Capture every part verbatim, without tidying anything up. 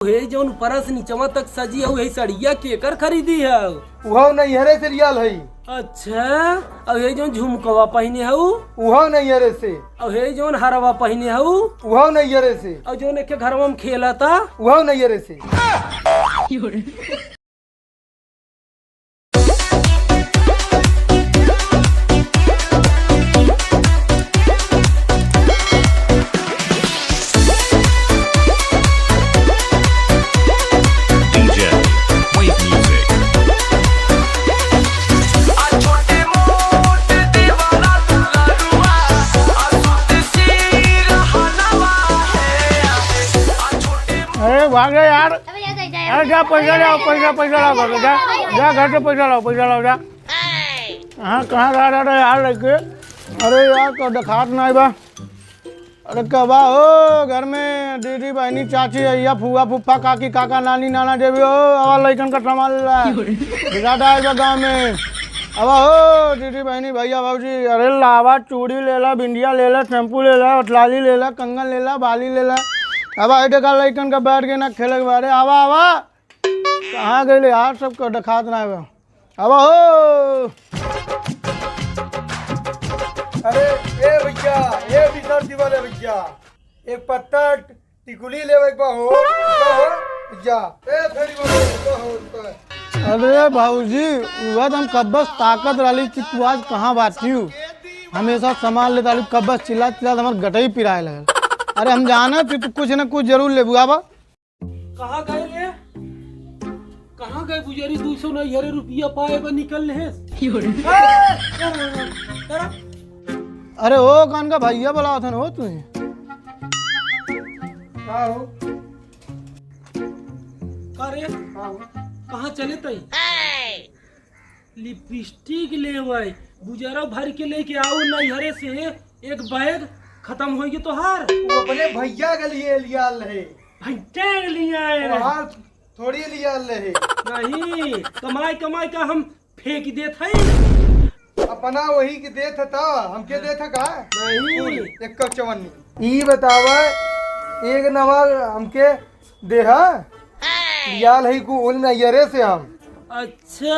हे जौन ऊपरा से निचवा तक सजी हउ, हे सड़िया केकर खरीदी हउ? उहउ नैहरे से लियाल हई। अच्छा, अउ हे जौन झुमकवा पहिने हउ? उहउ नैहरे से। अउ हे जौन हरवा पहिने हउ? उहउ नैहरे से। अउ जौन एके घरवा में खेलता? उहउ नैहरे से। अरे भाग रे यार। अरे जा, पैसा लाओ, पैसा, पैसा लाओ घर से, जा, जा घर से पैसा लाओ, पैसा लाओ, जा। हाँ, कहाँ रहा, रहा, रहा यार लड़के? अरे यार, तो देखात नाहीं बा। अरे कबा हो घर में दीदी, बहिनी, चाची, अइया, फुआ, फुफ्फा, काकी, काका, नानी, नाना, जे भी हो, आवा लइकन का सामान ले ला। ज्यादा आइल बा गाँव में। आवा हो दीदी, बहिनी, भइया, भौजी, अरे लावा, चूड़ी ले ला, बिंदिया ले ला, shampoo ले ला, ओठलाली ले ला, कंगन ले ला, बाली ले ला। आवा, ए देखा लइकन का बैठ के ना खेले के बारे, आवा, आवा। कहाँ गइले यार, सबका देखात ना बा। अब हो। अरे, ए भइया, ए विशाल जी वाले भइया, एक पत्ता टिकुली लेवे के बा हो, का हो? भइया, ए फेरी वाले, का हो, का? अरे भौजी, उहे तो हम कब्बस ताकत रहली कि तू आज कहाँ बाटी हू। हमेशा सामान लेत रहली, कब्बस चिल्लात चिल्लात हमार गटई पिराए लगल। अरे हम जानत ही तू कुछ न कुछ जरूर लेबू। आवा। कहाँ गए रे? कहाँ गए बुजरी? दुइ सौ नैहरे रुपया पाए बा निकल ले। अरे ओ कान का भइया बोलावत हन हो तू। का हो? का रे? का हो? कहाँ चले तई? लिपस्टिक लेवै, बुजरा भर के लेके आउ नैहरे से एक बैग, खतम होइ गए तोहार। वो अपने भइया के लिए लियाल रहे। भइया के लिए आए रहे। तोहार थोड़ी लियाल रहे। नहीं, कमाई कमाई का हम फेंक देत हई। अपना वही के देत ह त हमके देत ह का? नहीं। एक चवन्नी। ई बतावा, एक नंबर हमके देहा, लियाल है कुल नैहरे से हम। अच्छा,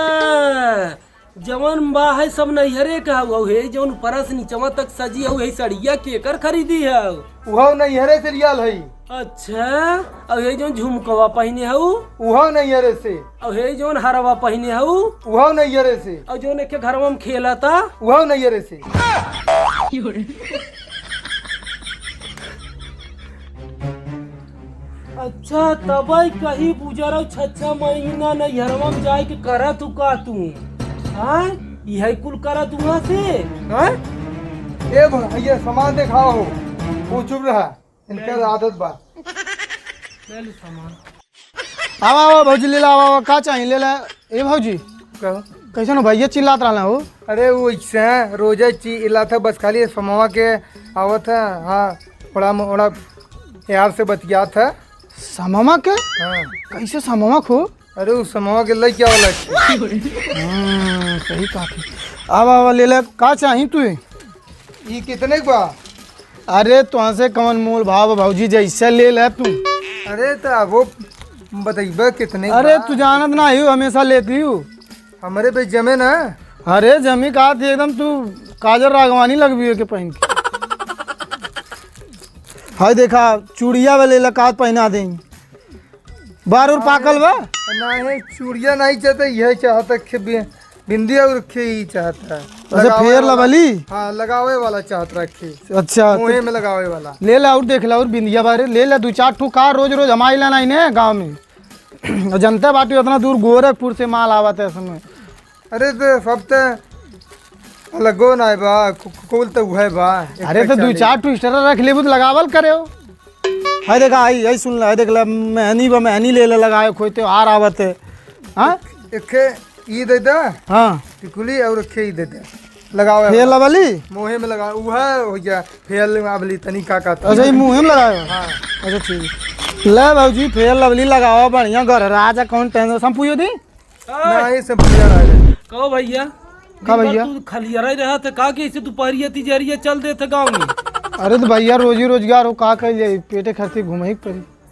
जवन बा है सब नैहरे का हउ, हे जवन ऊपरा से निचवा तक सजी हउ, हे सड़िया केकर खरीदी हउ? उहउ नैहरे से लियाल है। अच्छा, अउ हे जवन झुमकवा पहिने हउ? उहउ नैहरे से। अउ हे जवन हरवा पहिने हउ? उहउ नैहरे से। अउ जवन एके घरवा में खेलता? उहउ नैहरे से। अच्छा, तबई कही बुजरौ छच्छा महीना नैहरवा में जाए के करत हु का तू? हाँ? इहै कुल करत हुआ से? हाँ? ए भइया, सामान देखाओ। वो चुप रहा। इनका आदत बा। ले लो सामान। आवा, आवा, भौजी, ले ला, आवा, आवा, का चाही, ले ला। ए भौजी, का? कैसन हो भइया, चिल्लात रहला हो? अरे, वो ऐसे रोजे चिल्लात ह, बस खाली समवा के आवत ह। हाँ, बड़ा म-, बड़ा यार से बतियात ह। समवा के? हाँ। कैसे समवा को? अरे, उ समवा के लइका वाला के। हाँ, सही कहा थी। आवा, आवा, ले ले, का चाही तू? ई कितने के बा? अरे, तुहसे कवन मोल भाव बा, भौजी, जैसे ले ले तू। अरे, त अब वो बतइबे कितने के अरे, बा? तू जानत ना ही, हमेशा लेती हूँ। हमरे पे जमे ना। अरे, जमी का थी एकदम, तू काजल राघवानी लगबी के पहिन के। हाय देखा, चूड़िया वाले लकात पहिना देंगे। बार और पाकल बा? नहीं, चूड़िया नहीं चाहता, यह चाहता कि बि-, बिंदिया और रखे ही चाहता। अच्छा, लगावे फेयर वाला। लवली? हाँ, लगावे वाला चाहत रखे। अच्छा, तो मुँहे में लगावे वाला। ले ला और देख ला और बिंदिया बारे, ले ला दो चार ठो का रोज रोज हम आइला नहीं ने गाँव में। और जनता बाटी उतना दूर गोरखपुर से माल आवत है समय। अरे तो सब तो अलगो ना बा, कु-, कु-, कुल तो उहे बा। अरे तो दो चार ठो स्टेकर रख लेबू तो लगावल करे हो। हाय देखा, आई, आई सुन ले, हाय देख ले, मेहनी बा, मेहनी ले ले, लगाए, कोई त्योहार आवत है। हाँ? एखे ई दे दे। हाँ। टिकुली और एखे ई दे दे। लगावे फेयर वाला। लवली? मुँहे में लगा, उहे हो गया। फेयर लवली तनी का कहता। अच्छा, ये मुँहे में लगावे? हाँ। अच्छा, ठीक है। ले भौजी, फेयर लवली लगावा, बढ़िया घर राजा, कौन टेंशन, शैम्पू यो दी? नहीं, शैम्पू यार आ गए। कहो भइया। का दिन भर भइया? तू खलियरा ही रहा था, का के इसे दुपहरिया तिजहरिया चल दे था गाँव में? अरे तो भइया, रोजी रोजगार हो, का कइल जाई, पेटे खर्चे घूमे ही पड़ी।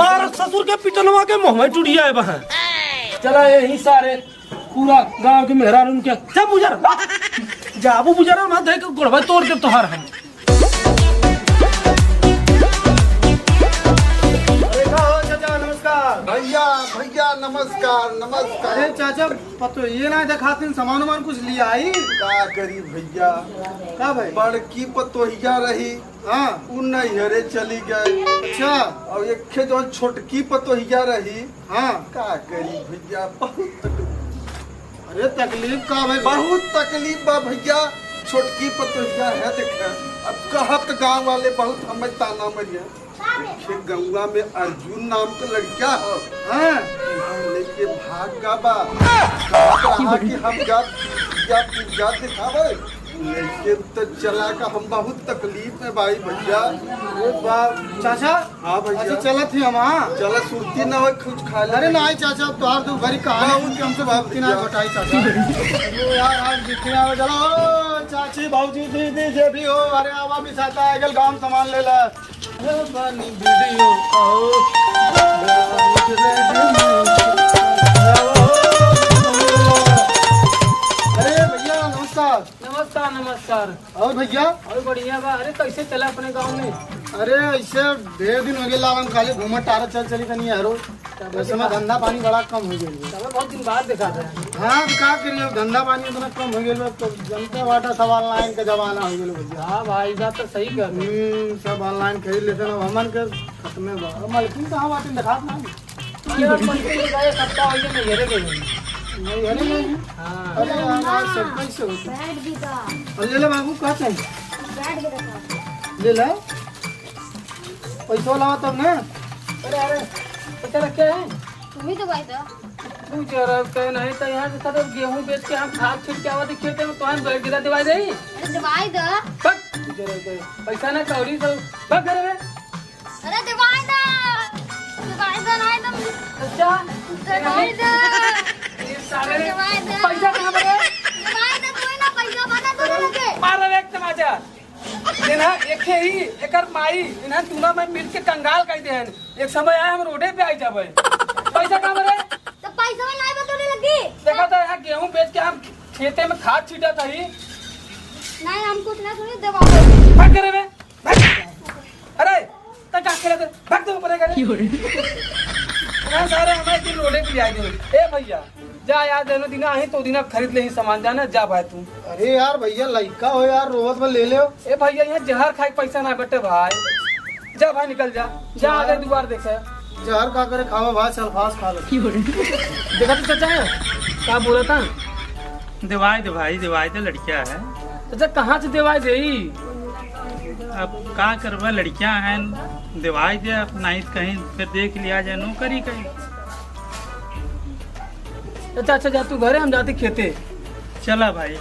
और ससुर के पिटनवा के मुँह में टूट जाए बा। चला यही सारे पूरा गांव के मेहरान उनके, जा बुजर, जाबू बुजर, मैं देख के गोड़वा तोड़ दे तोहार हम। अरे का हो चाचा, नमस्कार। भैया, भैया, नमस्कार, नमस्कार। अरे चाचा, पतोहिए ना देखातिन, सामान उमान कुछ लिया आई? का करी भैया, का भाई? बड़की पतोहिया रही, हाँ। उ नैहरे चली गई। अच्छा। और एक खे जौन छोटकी पतोहिया रही, हाँ। का करी भैया, बहुत तकलीफ। अरे तकलीफ का भाई? बहुत तकलीफ बा भैया। छोटकी पतोहिया है, देखे, अब कहत गांव वाले बहुत हमें ताना मरिया। देखे, गौवा में अर्जुन नाम के लड़का हो, हाँ। यहाँ लेके भाग गा बा। कहत रहा कि हम जात, जात, जात दिखावे। लेकिन तो चला का हम बहुत तकलीफ में भाई भैया। अरे बाप, चाचा। हाँ भैया। अच्छा, चलत ही हम, हाँ। चला, सुरती ना हो, कुछ खा ले। अरे नहीं चाचा, अब तोहार तो बड़ी कहानी बहुत सुन के हमसे बाप सुरती ना भैया। घटाई चाचा। अरे यार, आज जितने आओ, चलो, ओ, चाची, भौजी, दीदी, जे भी हो, अरे आवा भी साथ आए, गल गांव सामान ले ला। अरे बानी वीडियो, आओ। अरे भैया, नमस्कार। नमस्कार, नमस्कार। और भैया? और बढ़िया बा। अरे, कैसे चला अपने गाँव में? अरे, ऐसे ढेर दिन हो गए, हम खाली घूमत टहरत चल चली तनी हरो। तब वैसे में देखा। धंधा पानी बड़ा कम हो गया। तब बहुत दिन बाद देखा था। हाँ, तो का करिए, धंधा पानी इतना कम हो गया, तो जनते बाटा सब online का जमाना हो गया भैया। हाँ भाई, बात तो सही कह रहे। हम्म, सब online खरीद लेते ना, हमन के खत्मे बा। अब मलकिन कहाँ बाटे, देखात ना। अरे, अब मलकिन के गए, सप्ताह हो गया, नैहरे गए। नैहरे गए? हाँ। अरे यार, आज सब कैसे होते? बैठ भी का। अरे ले ले बाबू, का चाहिए? बैठ भी का। ले ले। पैसा लावा तब ना। अरे, अरे, पैसा रख के है? तुम ही तो भाई दो। तू जरा कहे नहीं तो यहाँ से सब गेहूं बेच के हम खाद छीट के आवा थे खेते में, तो हम बैठ गिरा दिवाई दे। अरे, दिवाई दो। बक, तू जरा कहे, पैसा ना कौड़ी सब, बक घर में। अरे दिवाई दे, दिवाई दे, नहीं तो अच्छा? दिवाई दे। ये सारे दिवाई दे। पैसा कहाँ बा रे? दिवाई दे, तू ही ना पैसा बना, तू ना लगे। मार रे एक तमाचा। इन्हा एक ही, एकर माई, इन्हा दूना में मिल के कंगाल कर दे हैं। एक समय आए हम रोडे पे आई जाबे। पैसा कहाँ बा रे? तो पैसा नहीं बा, तोरे लगी। देखा तो यहाँ गेहूं बेच के हम खेते में खाद छीटा था ही। नहीं, हम कुछ ना सुने, दिवाई दे। भाग करे बे। भाग। अरे, तै का खेलत है? भाग तो ऊपर है, करे। की हो रे? ना सारे हमारे दिन रोडे पे आ गए। ए भैया, जा यार, देनो दिना आही तो दिना खरीद ले ही सामान, जाना, जा भाई तू। अरे यार भैया, लइका हो यार, रोवत में ले ले। ए भैया, यहाँ जहर खाए के पैसा ना बटे भाई। जा भाई, निकल जा, जा आगे दुआर देखे। जहर का करे खावा भाई, सल्फास खा ले। की हो रे? देखा तो चाचा है, का बोला था? देवाई दे भाई, देवाई दे, लड़किया है। तो जब कहाँ से देवाई दे? अब का करबा, लड़किया हैं, देवाई दे, अब नहीं तो कहीं फिर देख लिया जाए नौकरी कहीं। अच्छा, अच्छा, जा तू घरे, हम जाते खेते। चला भाई।